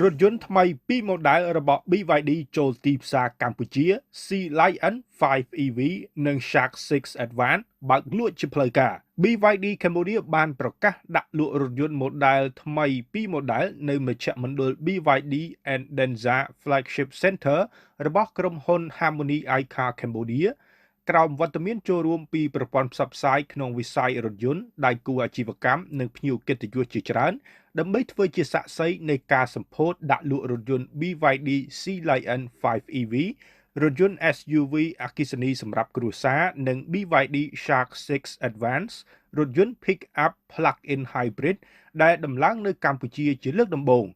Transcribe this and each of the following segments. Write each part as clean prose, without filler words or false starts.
រថយន្តថ្មីពីរម៉ូដែលរបស់ BYD ចូលទីផ្សារកម្ពុជា Sea Lion 5 EV និង Shark 6 Advance បើកលក់ជាផ្លូវការ BYD Cambodia បានប្រកាសដាក់លក់រថយន្តម៉ូដែលថ្មីពីរម៉ូដែលនៅមជ្ឈមណ្ឌល BYD and Denza Flagship Center របស់ក្រុមហ៊ុន Harmony iCar Cambodia ក្រោមវត្តមានចូលរួមពីប្រព័ន្ធផ្សព្វផ្សាយក្នុងវិស័យរថយន្តដៃគូអាជីវកម្មនិងភ្ញៀវកិត្តិយសជាច្រើនដើម្បីធ្វើជាសាក្សីនៃការសម្ពោធដាក់លក់រថយន្ត BYD Sea Lion 5 EV រថយន្ត SUV អគ្គិសនីសម្រាប់គ្រួសារនិង BYD Shark 6 Advance រថយន្ត Pick-up Plug-in Hybrid ដែលដំឡើងនៅកម្ពុជាជាលើកដំបូង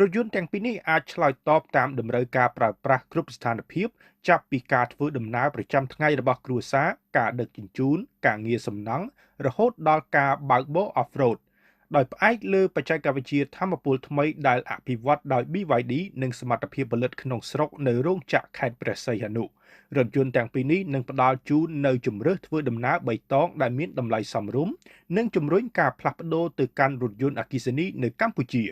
រថយន្តទាំងពីរនេះអាចឆ្លើយតបតាមតម្រូវការប្រើប្រាស់គ្រប់ស្ថានភាពចាប់ពីការធ្វើដំណើរប្រចាំថ្ងៃរបស់គ្រួសារការដឹកជញ្ជូនការងារសំណង់រហូតដល់ការបើកបរ off-road ដោយផ្អែកលើបច្ចេកវិទ្យាថាមពលថ្មីដែលអភិវឌ្ឍដោយ BYD និងសមត្ថភាពផលិតក្នុងស្រុកនៅរោងចក្រខេត្តព្រះសីហនុរថយន្តទាំងពីរនេះនឹងផ្ដល់ជូននូវជម្រើសធ្វើដំណើរបៃតងដែលមានតម្លៃសមរម្យនិងជំរុញការផ្លាស់ប្ដូរទៅកាន់រថយន្តអគ្គិសនីនៅកម្ពុជា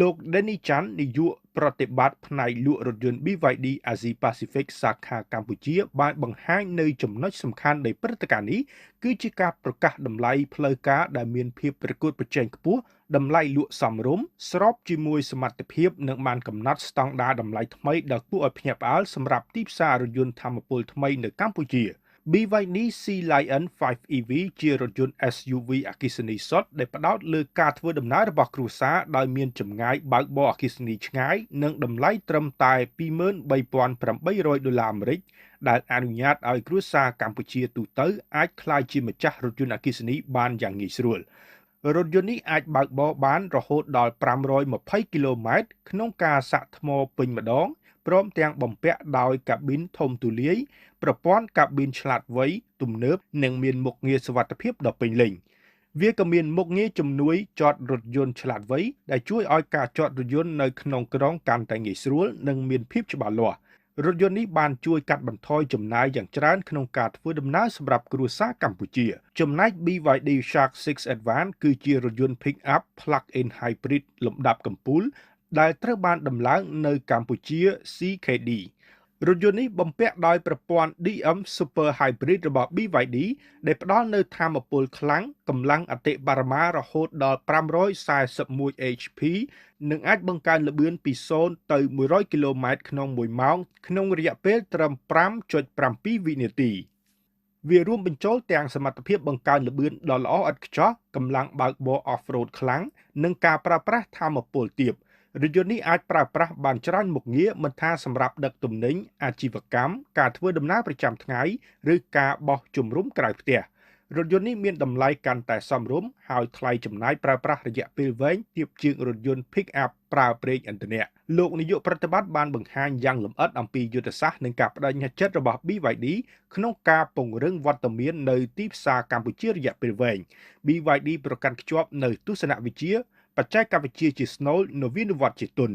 លោក Danny Chan នាយកប្រតិបត្តិផ្នែកលក់រថយន្ត BYD Asia Pacific សាខាកម្ពុជាបានបង្ហាញនៅចំណុចសំខាន់នៃព្រឹត្តិការណ៍នេះគឺជាការប្រកាសតម្លៃផ្លូវការដែលមានភាពប្រកួតប្រជែងខ្ពស់តម្លៃលក់សមរម្យស្របជាមួយសមត្ថភាពនិងបានកំណត់ស្តង់ដារតម្លៃថ្មីដ៏គួរឲ្យភ្ញាក់ផ្អើលសម្រាប់ទីផ្សាររថយន្តថាមពលថ្មីនៅកម្ពុជា BYD Sea Lion 5 EV ជារថយន្ត SUV អគ្គិសនីសុទ្ធដែលផ្ដោតលើការធ្វើដំណើររបស់គ្រួសារដោយមានចម្ងាយបើកបរអគ្គិសនីឆ្ងាយនិងតម្លៃត្រឹមតែ 23,800 ដុល្លារអាមេរិកដែលអនុញ្ញាតឲ្យគ្រួសារកម្ពុជាទូទៅអាចក្លាយជាម្ចាស់រថយន្តអគ្គិសនីបានយ៉ាងងាយស្រួលរថយន្តនេះអាចបើកបរបានរហូតដល់520គីឡូម៉ែត្រក្នុងការសាកថ្មពេញម្ដងព្រមទាំងបំពាក់ដោយកាប៊ីនធំទូលាយប្រព័ន្ធកាប៊ីនឆ្លាតវៃទំនើបនិងមានមុខងារសុវត្ថិភាពដ៏ពេញលេញវាក៏មានមុខងារជំនួយចតរថយន្តឆ្លាតវៃដែលជួយឲ្យការចតរថយន្តនៅក្នុងក្រុងកាន់តែងាយស្រួលនិងមានភាពច្បាស់លាស់រថយន្តនេះបានជួយកាត់បន្ថយចំណាយយ៉ាងច្រើនក្នុងការធ្វើដំណើរសម្រាប់គ្រួសារកម្ពុជាចំណែក BYD Shark 6 Advance គឺជារថយន្ត Pick-up Plug-in Hybrid លំដាប់កំពូលដែលត្រូវបានដំឡើងនៅកម្ពុជា CKD រថយន្តនេះបំពាក់ដោយប្រព័ន្ធ DM Super Hybrid របស់ BYD ដែលផ្ដល់នូវថាមពលខ្លាំងកម្លាំងអតិបរមារហូតដល់541 HP និងអាចបង្កើនល្បឿនពី0ទៅ100គីឡូម៉ែត្រក្នុង1ម៉ោងក្នុងរយៈពេលត្រឹម 5.7 វិនាទីវារួមបញ្ចូលទាំងសមត្ថភាពបង្កើនល្បឿនដ៏ល្អឥតខ្ចោះកម្លាំងបើកបរ off-road ខ្លាំងនិងការប្រើប្រាស់ថាមពលទាបរថយន្តនេះអាចប្រើប្រាស់បានច្រើនមុខងារមិនថាសម្រាប់ដឹកទំនិញអាជីវកម្មការធ្វើដំណើរប្រចាំថ្ងៃឬការបោះជំរំក្រៅផ្ទះរថយន្តនេះមានតម្លៃកាន់តែសមរម្យហើយថ្លៃចំណាយប្រើប្រាស់រយៈពេលវែងទាបជាងរថយន្ត Pick-up ប្រើប្រេងឥន្ធនៈលោកនាយកប្រតិបត្តិបានបង្ហាញយ៉ាងលម្អិតអំពីយុទ្ធសាស្ត្រនិងការប្តេជ្ញាចិត្តរបស់ BYD ក្នុងការពង្រឹងវត្តមាននៅទីផ្សារកម្ពុជារយៈពេលវែង BYD ប្រកាន់ខ្ជាប់នៅទស្សនវិជ្ជាបច្ចេកវិទ្យាជាស្នូលនវានុវត្តន៍ជាទុន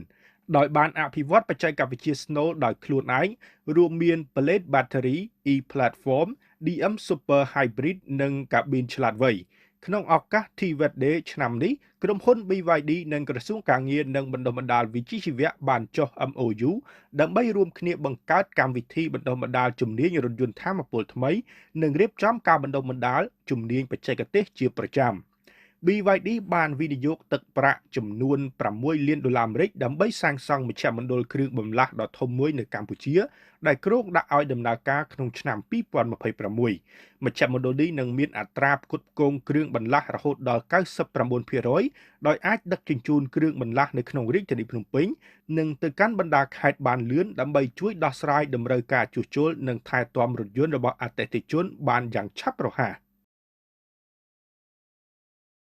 ដោយបានអភិវឌ្ឍបច្ចេកវិទ្យាស្នូលដោយខ្លួនឯងរួមមាន Blade Battery E-Platform DM Super Hybrid និងកាប៊ីនឆ្លាតវៃក្នុងឱកាស TVET Day ឆ្នាំនេះក្រុមហ៊ុន BYD និងក្រសួងការងារនិងបណ្ដុះបណ្ដាលវិជ្ជាជីវៈបានចុះ MOU ដើម្បីរួមគ្នាបង្កើតកម្មវិធីបណ្ដុះបណ្ដាលជំនាញរថយន្តថាមពលថ្មីនិងរៀបចំការបណ្ដុះបណ្ដាលជំនាញបច្ចេកទេសជាប្រចាំ BYD បានវិនិយោគទឹកប្រាក់ចំនួន6លានដុល្លារអាមេរិកដើម្បីសាងសង់មជ្ឈមណ្ឌលគ្រឿងបន្លាស់ដ៏ធំមួយនៅកម្ពុជាដែលគ្រោងដាក់ឲ្យដំណើរការក្នុងឆ្នាំ2026មជ្ឈមណ្ឌលនេះនឹងមានអត្រាផ្គត់ផ្គង់គ្រឿងបន្លាស់រហូតដល់ 99% ដោយអាចដឹកជញ្ជូនគ្រឿងបន្លាស់នៅក្នុងរាជធានីភ្នំពេញនិងទៅកាន់បណ្ដាខេត្តបានលឿនដើម្បីជួយដោះស្រាយតម្រូវការជួសជុលនិងថែទាំរថយន្តរបស់អតិថិជនបានយ៉ាងឆាប់រហ័ស។